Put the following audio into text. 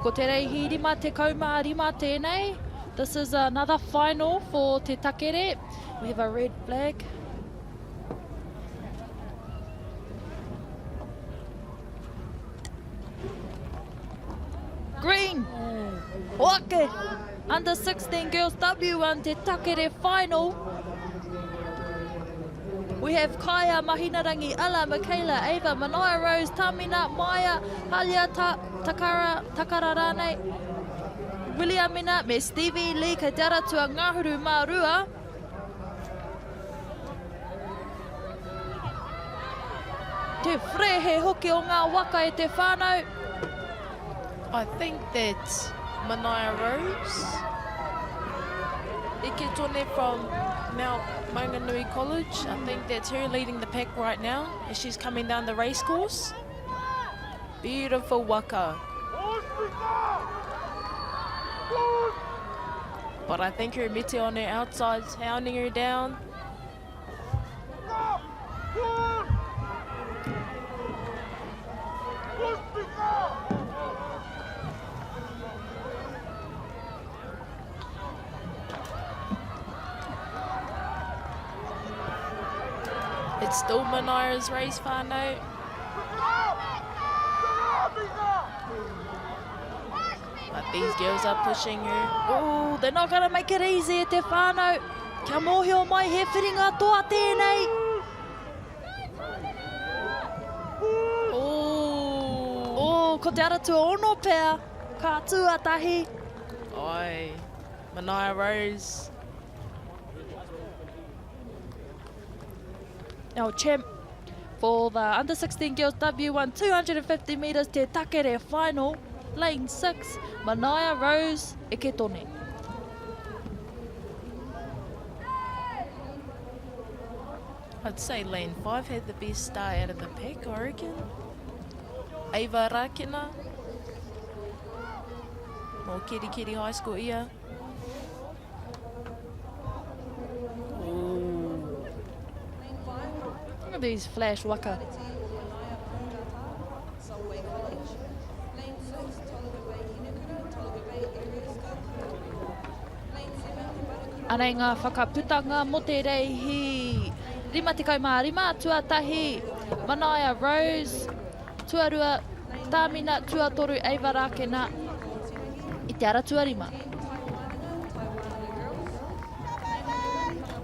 Ko te reihi 55 tēnei. This is another final for Te Takere. We have a red flag. Green! Hoake! Under 16 girls W1 Te Takere final. We have Kaya, Mahinarangi, Ella, Michaela, Ava, Manaia Rose, Tamina, Maya, Halia, Ta, Takara, Takara rānei, Williamina me Stevie Lee kei te aratua ngahuru mā rua. Te frehe hoki o ngā waka e te whānau. I think that Manaia Rose, Eketone from Mount Maunganui College, I think that's her leading the pack right now as she's coming down the race course. Beautiful waka. But I think her mete on her outside's hounding her down. It's still Manaia's race whānau. But these girls are pushing her. Oh, they're not gonna make it easy e te whānau. Kia mōhio mai he whiringa toa tēnei. Oh. Oh, ko te ara tuaono pea. Ka tuatahi. Ai, Manaia Rose. Our champ for the under 16 girls W1 250 metres Te Takere final, lane 6, Manaia Rose Eketone. I'd say lane 5 had the best start out of the pack, I reckon. Ava Rakena. Nō Kerikeri High School ia. Ooh. Look at these flash waka. Anei ngā whakaputanga mō te reihi 55, tuatahi Manaia Rose, tuarua Tāmina, tuatoru Ava Rākena i te ara tuarima.